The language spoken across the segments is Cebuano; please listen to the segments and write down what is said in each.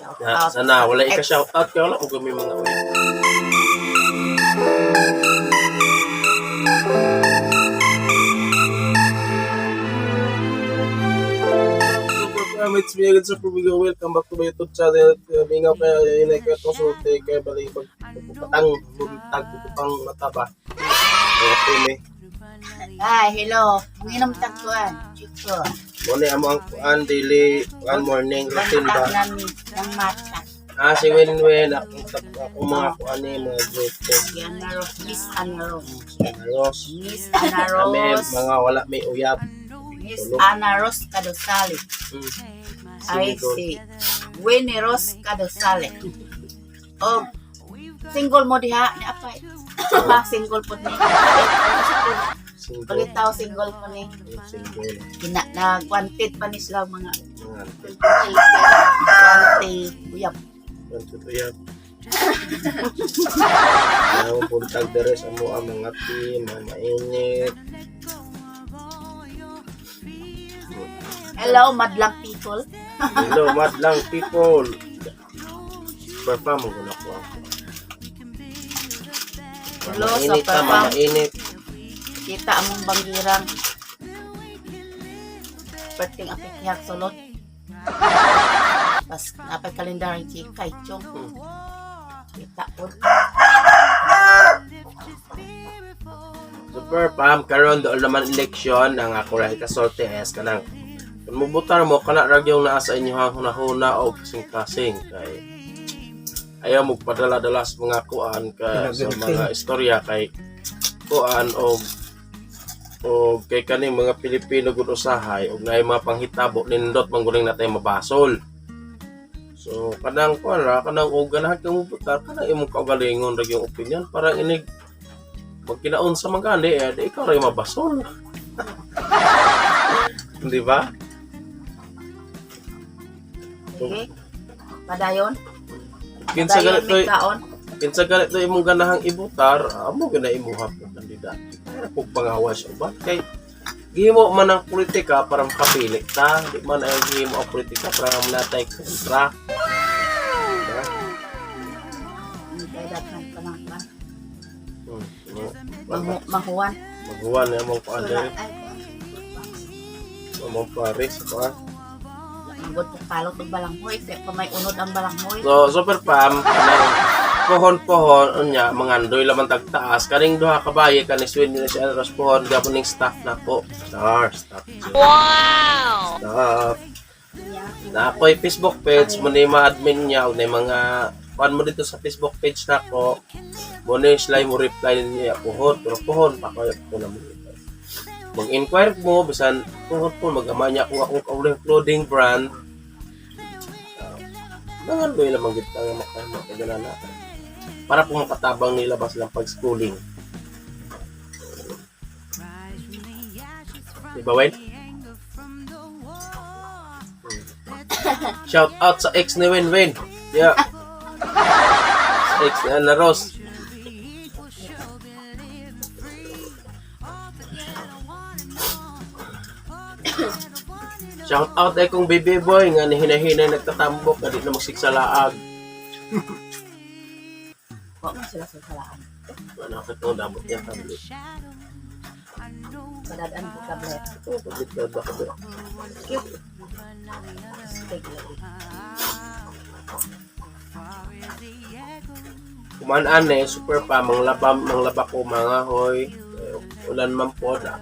Shout Na, out sana sa wala ika ex. Shout out kay wala ko may mga uyab. Super Fam, it's me again, Super Bigo. Welcome back to my YouTube channel. Mingaw kaya yun ay kaya itong sulti kaya bali pagpapatang buntag pang mataba. Okay, me. Ay, hello. Manginom tagkuan. Chico. Mo ni amo ang kuan daily kuan morning routine ba? Bantag nami ng mata. Ah, si Winwin, akong akong mga kuan ni mga grupo. Si Ana Rose. Miss Ana Rose. Ros. Miss Ana Kami Rose. mga wala may uyab. Miss Tulog. Ana Rose Kadosali. Ay, Single. si Winnie Rose Kadosali. Oh, single mo diha ni apay. Pa single po ni. Single. Palitaw single po ni. Single. Kina nagwanted pa ni sila mga Mga wanted uyab. wanted uyab. Now, buntag dere sa mo ang mga team, mga mainit. Hello, madlang people. Hello, madlang people. Super pa, manggunak ko ako. Hello, Mainit super ta, fam. mainit. Kita among banggirang. Perting apik hiyag sulod. Pas napay kalendar ang chika chong. Kita po. Super pam, karon doon naman eleksyon ang ako ra ikasulti es kanang kung mubutar mo kana ra yung naa sa inyong hunahuna o kasing-kasing kay ayaw mo padala-dala sa mga kuan ka sa mga istorya kay kuan og o kay kaning mga Pilipino gud usahay og naay mga panghitabo nindot mangguling natay mabasol. So kanang kuan ra kanang og ganahan kang mubutar kanang imong kaugalingon ra yung opinion parang inig magkinaon sa magali eh, di ikaw ra yung mabasol. Di ba? Okay. Padayon. Kinsa Padayon ganito may kaon. kinsa ganito imong ganahang ibutar, amo gana imuha po kandidato. Para kung pangawas o ba kay gihimo man ang politika para makapili ta, di man ay gihimo ang politika para natay kontra. Diba? Kaya daghan pa lang ba? No. Mahuwan. Maghuwan na among kuan Wala diri, ay. among pares kuan. Ang god palot og balanghoy kay pa may unod ang balanghoy. So, super pam, kanang pohon-pohon, unya, mangandoy laman tagtaas. Kaning duha kabaye, kaning swin nila si Andros pohon, gabon ning staff na ko. Star, staff. Wow! Staff. Na ako'y Facebook page, mo ni ma-admin niya, o na yung mga, kuan mo dito sa Facebook page na ko, mo ni sila mo reply niya, pohon, pero pohon, pa ko ko na mo. Mag-inquire mo, bisan pohon po, mag-ama niya kung akong kauling clothing brand, mangandoy lamang gid ang makagana na para po makatabang nila ba silang pag-schooling. Di ba, Wen? Shout out sa ex ni Wen Wen. Yeah. Sa ex ni Ana Rose. Shout out ay kong baby boy nga nihinahinay nagtatambok nga di na magsigsalaag. Wa man sila sa salaan. Ano ka itong dabot niya tablet. Padadaan ko tablet. Oh, tablet na ba ka ba? Cute. Steak lagi. Kumanaan eh, super pa, manglaba, manglaba ko mga hoy. Eh, ulan man po na.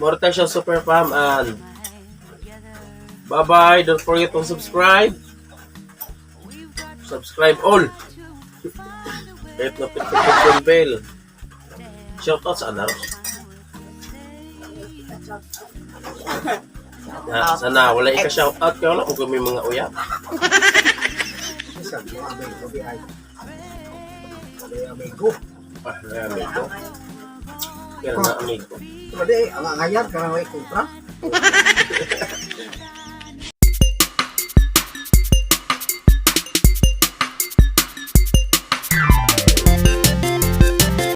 More tayo siya super fam and bye-bye. Don't forget to subscribe. Subscribe all. Hit notification bell. Shout out sa Anaros. Na, sana wala ika shout out kay wala ko may mga uyab. Isa, mga amigo, di ay. May amigo. Ah, may amigo. Kaya na amigo. Diba di, ang angayar, karang may kontra.